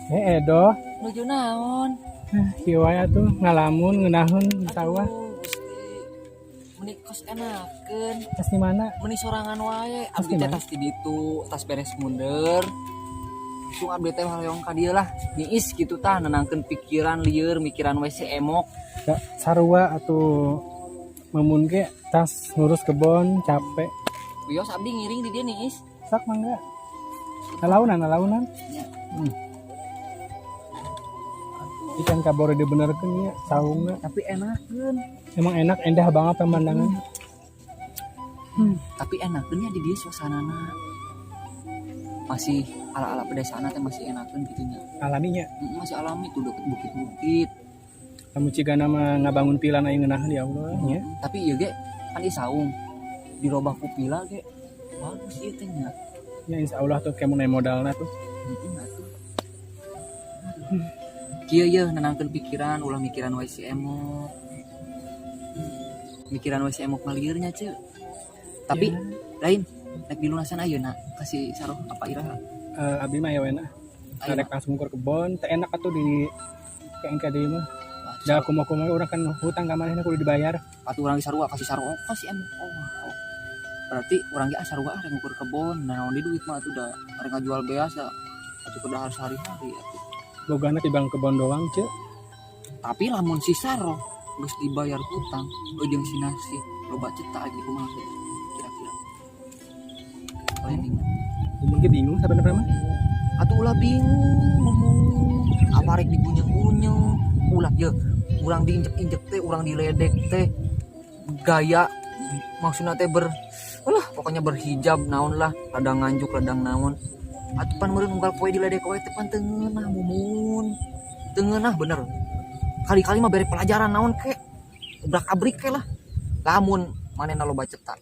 Edo. Nuju naon? Kieu wae atuh ngalamun ngeunaheun di sawah. Aduh, Gusti. Meni kos enakeun. Tas di mana? Meni sorangan wae. Tas Abdi di teh mana? Tas di ditu, tas beres mundur. Tung abdi teh hoyong ka dieu lah. Niis kitu tah nenangkeun pikiran lieur, mikiran we si emok. Da, sarua atuh memun ge tas ngurus kebon capek. Wios abdi ngiring di dieu niis. Sok mangga. Nalaunan, nalaunan. Ya. Ikan kabore dibenerkeun ya saungna. Tapi enakeun. Emang enak, indah banget pemandangan. Tapi enakeun nya di dieu suasanana. Masih ala-ala pedesaan teh masih enakeun gitu nya. Alaminya. Masih alami tuh deket bukit-bukit. Kamu cigana mah ngabangun pila na ngeunaheun, ya Allah nya. Tapi ieu ge kan di saung dirobah ku pila ge bagus ieu teh nya. Ya insya Allah tuh kayak mun modalna tuh. Heeh atuh. Kieu ye nenangkeun pikiran, ulah mikiran wae si emok. Mikiran wae si emok mah lieur nya, Ceu. Tapi lain rek dilunasan ayeuna kasih saroh apa iraha? Abdi mah ya wena. Ayeuna. Rek langsung ngukur kebon, teh enak atuh di kayak engke deui mah. Da kumaha-kumaha urang kan hutang ka manehna kudu dibayar. Atuh urang ge sarua kasih saroh, oh, kasih emok. Oh, oh. Berarti urang ge ah sarua ah rek ngukur kebon, nah naon di duit mah atuh da rek ngajual beas da atuh kudu harus hari-hari atuh. Bogana ti bang kebon doang, Ceu. Tapi lamun si saroh geus dibayar hutang jeung si nasi loba cetak lagi kumaha teh kira-kira planning? Mungkin bingung sabenerna mah. Atuh ulah bingung ngomong apa rek digunyeng-gunyeng, ulah ye urang diinjek-injek teh, urang diledek teh, gaya maksudna teh ber ulah pokoknya berhijab naon lah, ladang nganjuk ladang naon atuh pan meureun unggal poe diledek wae teh pan teu ngeunah, Mumun, teu ngeunah bener. Kali-kali mah bere pelajaran naon ke, obrak-abrik ke lah lamun manehna loba cetak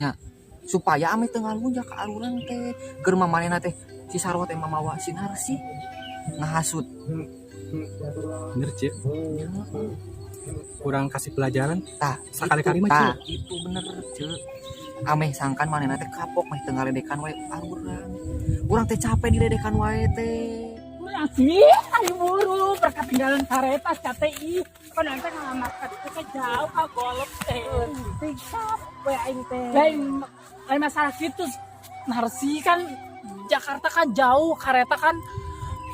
nya, supaya ame teu ngalunjak ka aluran teh keur mah manehna teh si sarwa teh mamawa sinar sih ngahasut. Bener, Ceu. Kurang kasih pelajaran. Tah. Sakali-kali mah, tah Ceu. Itu bener, Ceu, ameh sangkan manehna teh kapok meh teu ngaledekan wae aluran. Urang teh capek diledekan wae teh. Ih, ayo buru, berketinggalan kereta KTI. Kan nanti ngalamar ke jauh ka golep teh. Capek aing teh. Lain lain masalah gitu. Narsi kan Jakarta kan jauh, kereta kan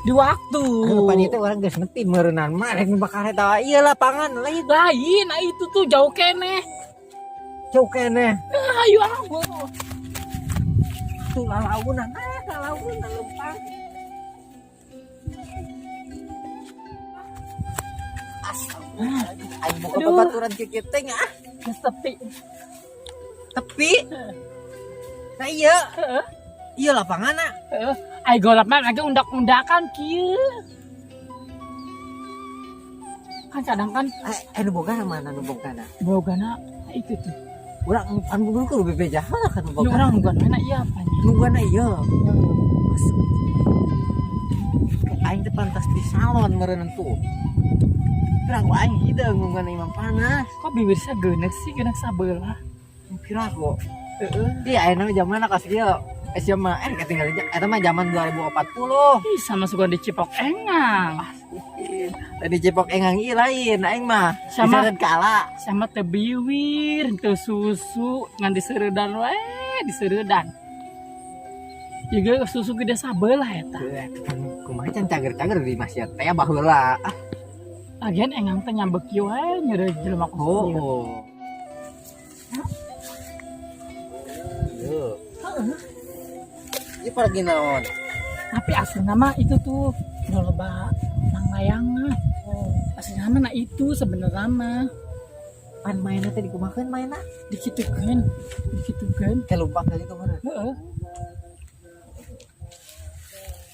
di waktu. Anu pan itu urang geus nepi meureunan mah rek numpak kareta ieu lapangan lain. Lain, nah itu tuh jauh keneh. Jauh keneh. Ayo ah, buru. Tuh lalaunan, ah lalaunan lempang. Astagfirullahaladzim. Aing buka Aduh. babaturan kieu teh ah. Geus tepi. Tepi. Nah iya. Iya lapangan ah. Heeh. Ayo golep mah lagi undak-undakan kieu. Kan kadang kan Eh, nu boga mana nu bogana? Bogana itu tuh. Urang pan bubur kudu bebeja kan nu Ini bogana. orang bukan mana iya apanya. Nu bogana iya. Masuk. Aing teh pantas di salon meureun tuh. Pirang aing hideung nungguan imam panas. Kok bibir saya genek sih, genek sabelah. Pirang kok. Heeh. Iya, ayeuna mah zaman kasih kieu. SMA ketinggalan eta mah zaman 2040. Ih, sama suka dicipok engang. Tadi cipok engang ieu lain, aing mah. Sama. Diseret kalah. Sama teh biwir, teh susu, ngan diseureudan wae, diseureudan. Juga susu gede sabelah eta. Kan kumaha can cager-cager di masjid teh baheula. Ah, Lagian engang teh nyambek kieu wae nyeureut jelema oh. kos. Oh. Iya. Ieu paragi naon? Tapi aslinya mah itu tuh nu loba nang layangan. Oh, aslinya mah nah itu sebenarnya mah Pan mainna teh dikumahakeun mainna? Dikitukeun, dikitukeun. Teh lompat kali itu meureun. Heeh.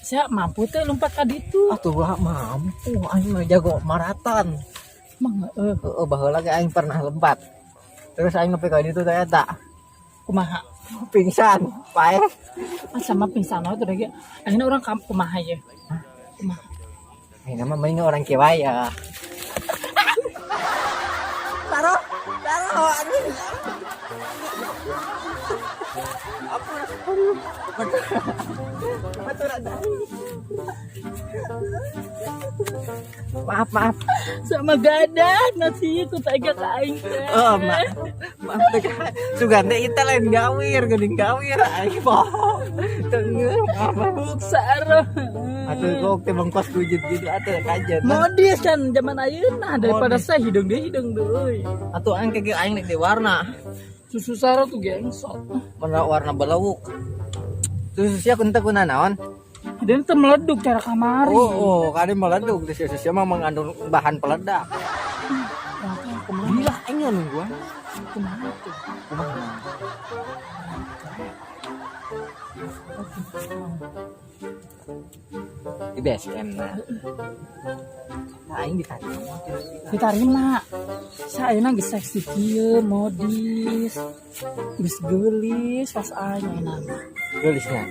Saya mampu teh lompat ka ditu. Atuh lah mampu aing mah jago maraton. Emang heeh? Heeh, baheula ge aing pernah lompat. Terus aing nepi ka ditu teh eta Kumaha? Pingsan, paeh. Ah, sama pingsan wae tuh lagi. Akhirnya orang kampung kumaha ya? Kumaha? Ini mah mending orang kieu wae ya. Taruh, taruh, aduh. Ampun, aduh. Betul, betul, ada. Maaf, maaf. Sama gadan masih ku tega ka aing teh. Oh, maaf. Maaf teh. Sugan teh itu lain gawir, geuning gawir aing bohong. Teu maaf. Buk saro. Atuh kok teh bengkos wujud gitu atuh kajet. Modis kan zaman ayeuna daripada saya hidung deui hidung deui. Atuh aing ke aing nek di warna. Susu saro tuh gengsot. Warna warna belawuk. Susu sia kun teh kuna naon? Dan itu meleduk cara kamari. Oh, kali meleduk di susu sia mah mengandung bahan peledak. Kumaha Gila aing nungguan. kumaha tuh? Kumaha? Di BSM nah. Nah, aing ditarik. Ditarima. Saya geus seksi kieu modis. Geus geulis pas aing ayeuna mah. Geulisnya.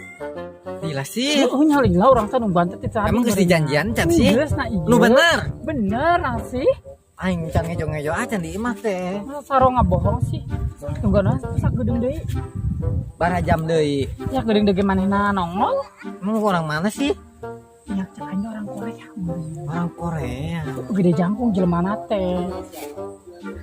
Gila sih. Oh, nyali lah orang teh nungguan teh tadi. Emang geus dijanjian can sih? Geus nah iya. Nu bener. Bener ah sih. Aing can ngejo-ngejo acan di imah teh. Masa saro ngabohong sih. Tungguan ah sak geudeung deui. Bara jam deui. Ya geudeung deui manehna nongol. Emang lu orang mana sih? Ya cek aing orang Korea. Orang Korea. Gede jangkung jelema teh.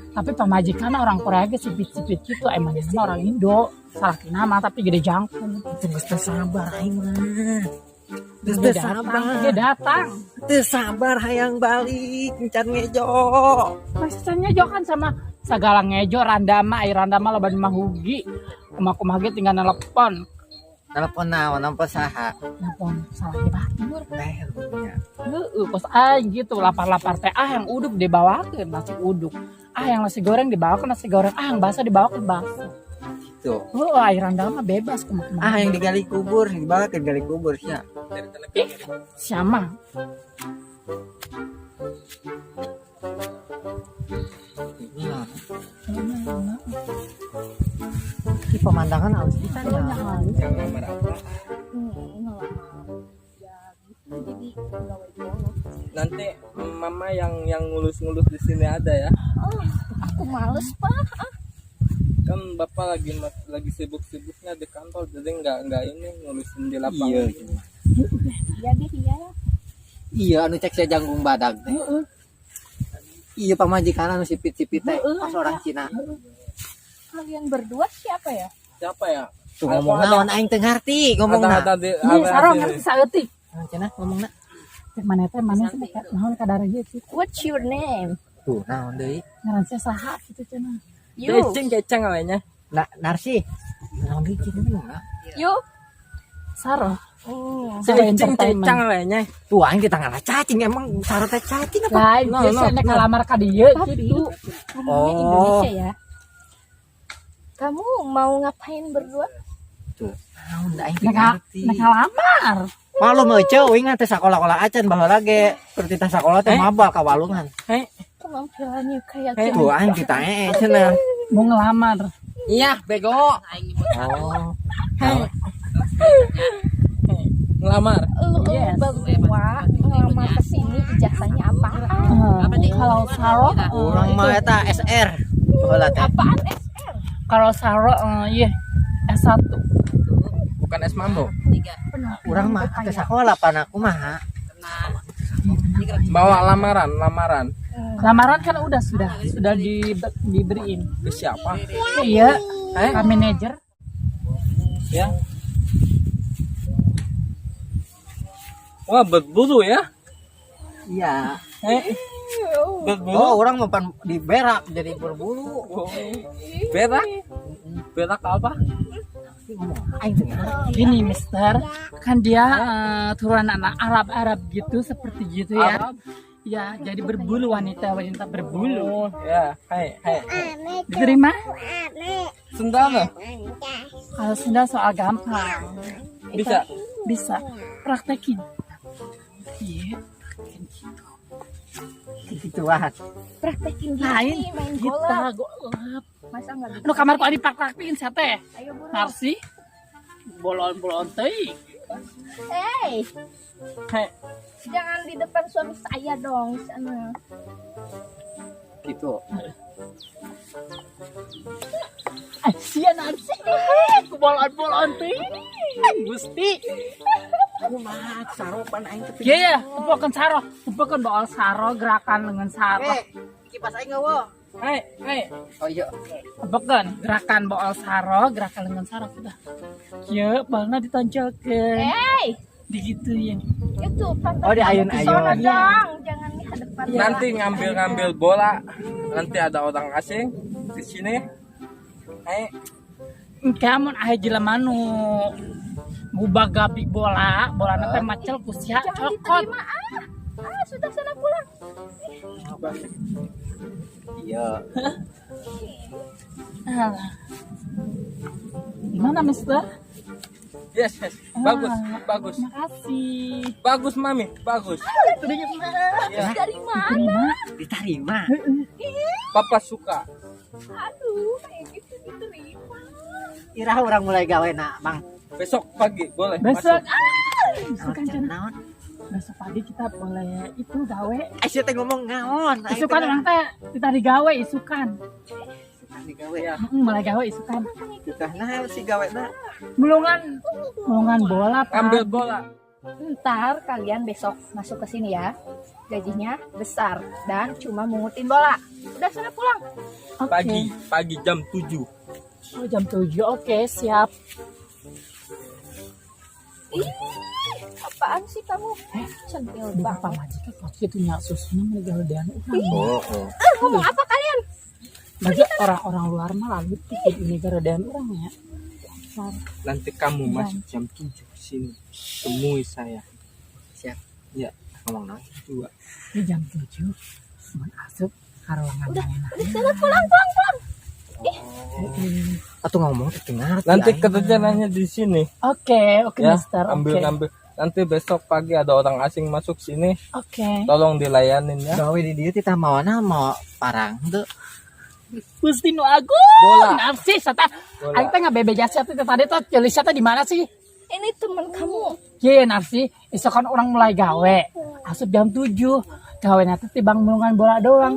Tapi pamajikan orang Korea ge sipit-sipit gitu emang manehna orang Indo. Salah nama tapi gede jangkung. Teu geus teu sabar aing mah. Geus Dia teu datang, sabar. dia datang. Teu sabar hayang balik can ngejo. Masih ngejo kan sama segala ngejo randama, ai randama loba mahugi. Kumaha-kumaha ge tinggal nelpon. Telepon naon nampa saha? Nelpon salah di batur. Teh nya. Heeh, kos aing gitu lapar-lapar teh ah yang uduk dibawakeun nasi uduk. Ah yang nasi goreng dibawakeun nasi goreng, ah yang bakso dibawakeun bakso. Gitu. Heeh, ai randama bebas kumaha-kumaha. Ah yang digali kubur, dibawa ke gali kubur sia. Ih, siapa? Iya. Ini pemandangan halus pisan ya. Yang ngelamar apa? Ya gitu jadi pegawai bolos. Nanti mama yang ngulus-ngulus di sini ada ya. Oh, aku males pak. Kan bapak lagi sibuk-sibuknya di kantor jadi nggak ini ngurusin di lapangan. Iya. Ya deh iya. Iya anu cek sia janggung badag teh. Heeh. Iya pamajikan anu sipit-sipit teh Heeh, pas orang Cina. Kalian berdua siapa ya? Siapa ya? Tuh ngomong naon aing teu ngarti ngomong Ada na. ada di Iya, ada saro di- ngerti saeutik. Cina ngomongna. Teh maneh teh maneh teh naon kadar ieu sih. What's your name? Tuh naon deui? Ngaran sia saha kitu cenah. You. Ceceng ceceng namanya. Na narsi. Naon deui kitu ngomongna? You. Saro. Oh. Saro Ceceng entertainment. ceceng namanya. Tuh aing di tangan cacing emang saro teh cacing apa? Lain No, biasa no, nek no. kalamar ka dieu Tapi gitu. ngomongnya Oh. Indonesia ya. Kamu mau ngapain berdua? Tuh naon da aing teu Nek ngarti. nek kalamar. Malum euceu uing teh sakola-kola acan baheula ge keur titah sakola teh mabal ka walungan. Penampilannya kayak Tuh aing ditae cenah. Mau ngelamar. Iya, bego. Oh. Ngelamar. Lu, lu Yes. berdua ngelamar kesini ijazahnya apaan? Kalau Saro Urang mah eta SR. Baheula teh. Apaan SR? kalau Saro iya S1. Bukan es mambo. Urang mah teu sakola pan aku mah. Bawa lamaran, lamaran. Lamaran kan udah sudah diberiin. Ke siapa? Iya, Eh? ke manajer. Ya. Wah, berburu ya? Iya. Eh. Berburu. Oh, orang mempan di berak jadi berbulu. Oh. Berak? Berak apa? Aing teu ngerti. Gini, Mister, kan dia turunan anak Arab-Arab gitu seperti gitu ya. Arab? Ya, jadi berbulu wanita-wanita berbulu. Oh, ya. Hai, hai. Diterima? Sendal nggak? Kalau Sunda soal gampang. Bisa. Bisa. Praktekin. Iya, praktekin gitu. Gituan. Praktekin Lain gini main kita bola. golap. Masa nggak bisa? Nu kamar ku adi praktekin sia teh. Ayo buru. Narsi. Bolon-bolon teuing. Hey, Hai. jangan di depan suami saya dong sana. Gitu. Ah, sia Narsi. Ku bolon-bolon teuing. Gusti. Kumaha saropan aing teh. Iya ya, tepokeun saro, tepokeun bool saro gerakan lengan saro. Eh, kipas aing eueuh. Hei, hei, Oh iya. tepokeun gerakan bool saro, gerakan lengan saro sudah. Kieu balna ditonjolkeun. Hey, Digituin. itu pantat. Oh, diayun-ayun. Sono dong, jangan di hadapan. Nanti ngambil-ngambil bola, nanti ada orang asing di sini. Eh, Engke mun aya jelema nu ngubah gabi bola, bolana teh macel ku sia Jangan cokot. diterima ah. Ah, sudah sana pulang. Iya. Alah. Gimana, Mister? Yes, yes. Bagus, bagus. Makasih. Bagus, Mami, bagus. Ya, Dari mana? Diterima. Papa suka. Aduh, kayak gitu diterima. Iraha urang mulai gawe na, Bang. Besok pagi boleh Besok masuk. ah, isukan cenah. Naon? Besok pagi kita boleh itu gawe. Aisyah teh ngomong naon? Aing Isukan teh urang teh kita digawe isukan. digawe. Ya. Mulai gawe isukan. Tah nah si gawe na. Mulungan mulungan bola, Pak. Ambil bola. Ntar kalian besok masuk ke sini ya. Gajinya besar dan cuma mungutin bola. Udah sana pulang. Oke. Pagi, pagi jam 7. Oh, jam 7. Oke, siap. Ih, apaan sih kamu? Centil Duh, Pak banget. majikan kok kitu nya susuna mah gawean urang. Oh, oh. Eh, ngomong apa kalian? Bagi orang-orang luar mah lalu ini gawean urang ya. Nanti kamu masuk jam 7 sini. Temui saya. Siap. Ya, Ngomong naon? dua. Ini jam 7. Mun asup ka ruangan Udah, enak. udah sana pulang, pulang, pulang. Atuh ngomong teh teu ngarti. Nanti aing. kerjaannya di sini. Oke, oke Ya, Mister. ambil Oke. ngambil. Nanti besok pagi ada orang asing masuk sini, Oke. tolong dilayanin ya. Gawe di dieu teh tah mawana mau parang teu. Gusti nu agung. Bola. Nafsi sata. Bola. Aing teh ngabebeja sia teh tadi teh ceuli sia teh di mana sih? Ini temen kamu. Ye nafsi, isuk kan urang mulai gawe. Asup jam 7. Gawe nanti tibang mulungan bola doang.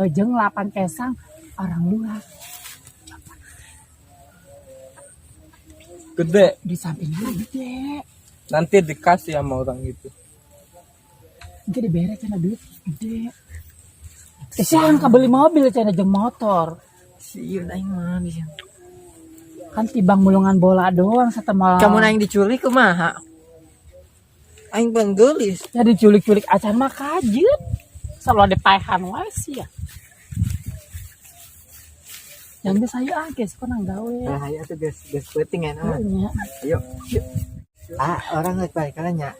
Jeung 8 kesang orang luar. Gede. Di sampingnya gede. Nanti dikasih sama orang itu. Engke dibere cenah duit gede. Siang beli mobil cenah jeung motor. Sieun aing mah di sieun. Kan tibang mulungan bola doang setelah Kamu aing diculik kumaha? Aing penggelis. Ya diculik-culik acan mah kajeut. Selalu dipaehan wae sih ya. Yang bisa ayo ah geus konang gawe. Nah, ayo tuh geus geus peuting ya mah. Nya. Ayo. Ah, urang geus balik nya.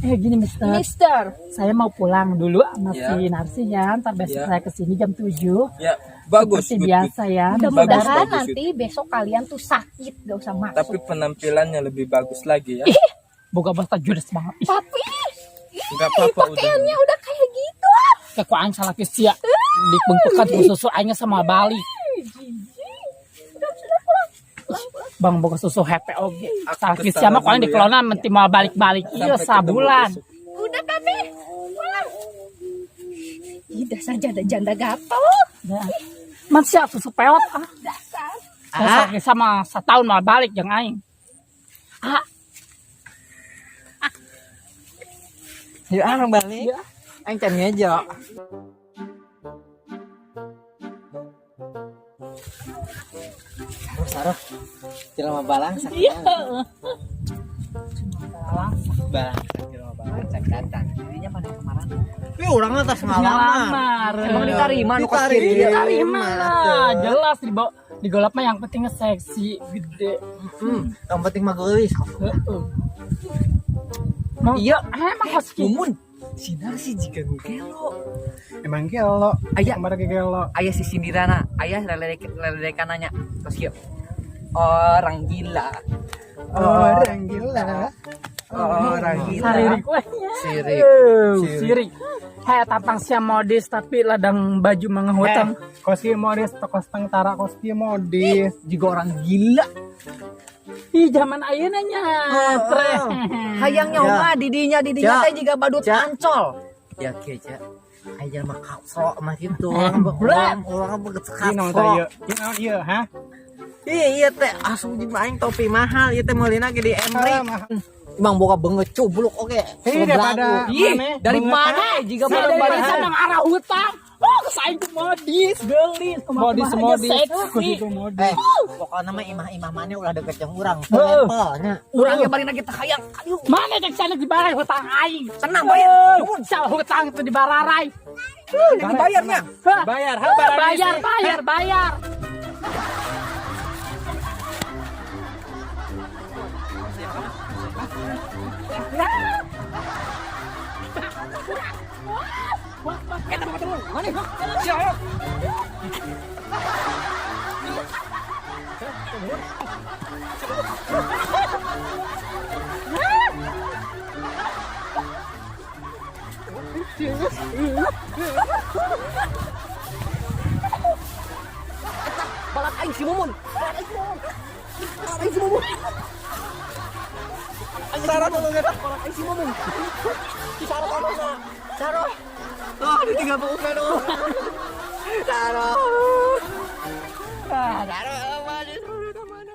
Eh gini Mister, Mister. saya mau pulang dulu sama Ya. si Narsi ya. Ntar besok Ya. saya kesini jam 7. Ya, bagus. Seperti Good, good. biasa ya. Mudah-mudahan Bagus, bagus nanti besok kalian tuh sakit, gak usah masuk. Tapi penampilannya lebih bagus lagi ya. Boga bahasa judes banget. Ih, Papi, Enggak apa-apa udah. pakaiannya udah kayak gitu. Ah. kayak aing salah ke sia. Dipengpekan ku susu aingnya sama balik. Udah, sudah pulang. Pulang, pulang. Bang boga susu hepe oge. Aku Salah ke kesana sia mah ku aing dulu ya. dikelona menti mau balik-balik. Iya Sampai ketemu sabulan. besok. Udah, Papi. Pulang. Ih, dasar janda-janda gatel. Ya. Man sia susu peot ah. Dasar. Ah. Sama setahun mau balik jeung aing. Ah, Yuk ah urang balik. Iya. Aing can ngejo. Saruh, saruh. Jelema balangsak. iya. Balangsak jelema balangsak datang. Dirinya pada kemarin. Ih, urang atas Ngalamar. Emang diterima nu kos kieu? Diterima lah. Jelas dibawa digolap mah yang penting seksi gede. Yang penting mah geulis. Heeh. Mau Iya. emang kos kieu. Mumun. Sinar sih jika gue gelo. Emang gelo. Aya. Kemarin gelo. Aya si sindirana, aya leledek leledekananya. Kos kieu. Orang gila. Orang gila. Orang gila. Saririk weh nya. Sirik. Sirik. Hei tampang sia modis tapi ladang baju mengehutang. Kos kieu modis, kos tentara kos kieu modis. Juga orang gila. Ih zaman ayeuna nya. Tre. Hayangnya Ya. mah didinya didinya Ya. teh jiga badut Ya. ancol. Ya kieu Ca. Aing jelema kapso mah kitu. Urang Berat. urang urang Ieu naon kapso. tah ieu? Ieu naon ieu, ha? Iya iya teh asup jeung aing topi mahal ieu teh meulina ge di Emri. Emang boga beungeut cubluk oge. Hei, daripada Ih, maneh dari beungeut mana jika Saya barang dari barang senang arah hutang. Oh, saing ku modis, gelis, Modis modis. seksi. Kudu modis. Eh, pokoknya mah imah-imah mana ulah deket jeung urang. Levelnya. Urang ge bari kita hayang. Aduh, Mana cek sana dibarai hutang aing. tenang bayar. Salah hutang itu dibararai. Ini bayarnya. Hah? Bayar, ha, bayar. Bayar, bayar, bayar. Balak aing si Mumun. Balak aing si Mumun. Balak aing si Mumun. Aing si Mumun. Balak aing si Mumun. Si Saro mana? Saro. Oh, ditinggal buka dong. Saro. Ah, Saro mana? Saro mana?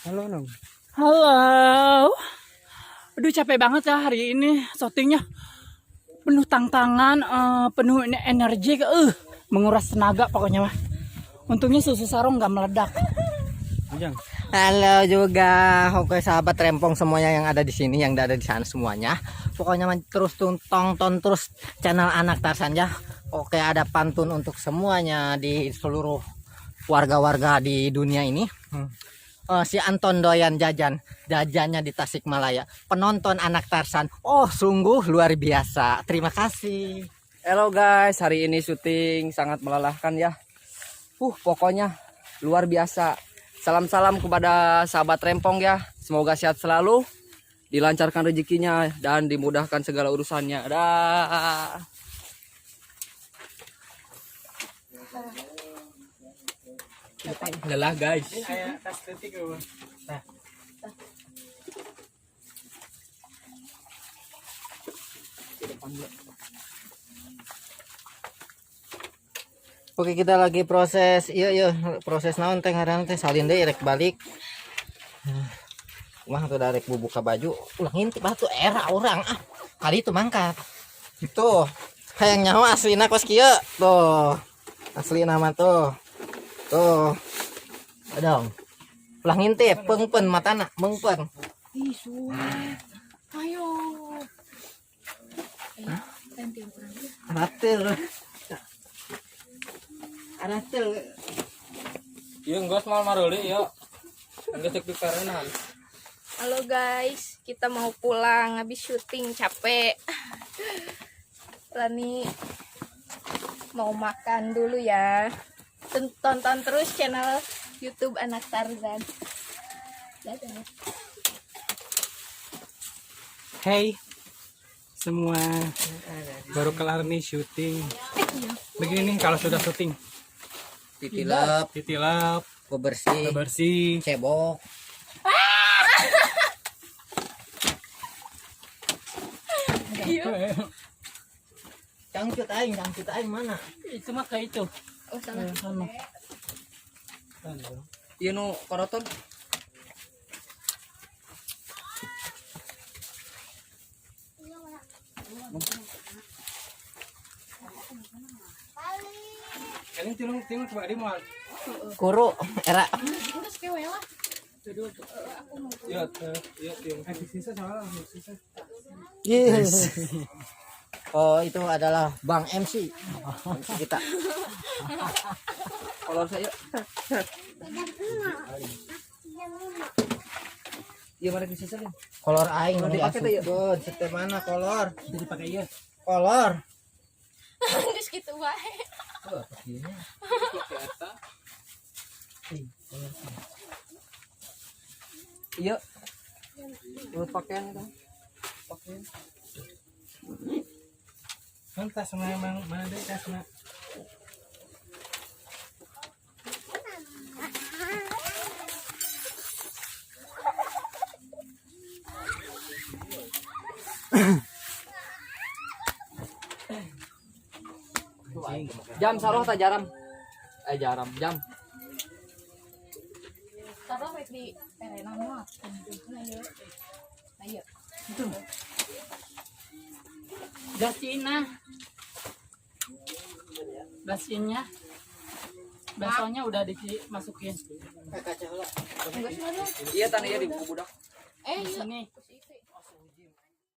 Halo, Nong. Halo. Aduh capek banget ya hari ini syutingnya. Penuh tantangan, penuh ini energi, menguras tenaga pokoknya mah. Untungnya susu sarung nggak meledak. Ujang. Halo juga, oke sahabat rempong semuanya yang ada di sini, yang ada di sana semuanya. Pokoknya mah terus tonton terus channel Anak Tarzan ya. Oke, ada pantun untuk semuanya di seluruh warga-warga di dunia ini. Si Anton doyan jajan, jajannya di Tasikmalaya. Penonton Anak Tarzan, oh sungguh luar biasa. Terima kasih. Halo guys, hari ini syuting sangat melelahkan ya. Pokoknya luar biasa. Salam-salam kepada sahabat rempong ya. Semoga sehat selalu, dilancarkan rezekinya dan dimudahkan segala urusannya. Dah. Lelah guys. Aya tas leutik eueuh. Nah, Oke, kita lagi proses, iya iya proses naon teh ngaranna teh salin deui rek balik. Mah tuh darek buka baju, ulah ngintip batu era orang ah. Kali itu mangkat. Tuh, hayang nyawa aslina kos kieu. Tuh. Asli nama tuh. Tuh. Dong. Ulah ngintip, peungpeun matana, meungpeun. Ayo. Gantian orang. Aratil. Aratil. Iya, enggak mal maruli ya. Enggak cek pikarenan. Halo guys, kita mau pulang habis syuting capek. Lani mau makan dulu ya. Tonton terus channel YouTube Anak Tarzan. Dadah. Hey semua, baru kelar nih syuting. Begini nih kalau sudah syuting, Titilep, titilap, bebersih, bersih. cebok. Cangcut aing mana? Itu mah kayak itu. Oh salah. Sama. Iya nu koroton. Kalian tilung tilung coba di mal. Kuru era. Terus kewe lah. Iya, iya tiung. Sisa soalnya sisa. Yes. Oh, itu adalah Bang MC. MC kita. Kolor saya. Iya, mana bisa nih? Kolor aing Kolor dipakai tuh, ya? diasupkeun. Sete mana kolor? Jadi pakai iya. Kolor. Terus gitu wae. Iya. Buat pakaian itu. Pakaian. Kan tas memang mana deh tasna. Jam saroh tak jaram. Jaram jam. Taruh rek di terena mah. Nah, ieu. Nah, ieu. Gasina. Gasinnya. Baksonya udah dimasukin. Iya, tanah iya di buku budak. Eh, Di iya. sini.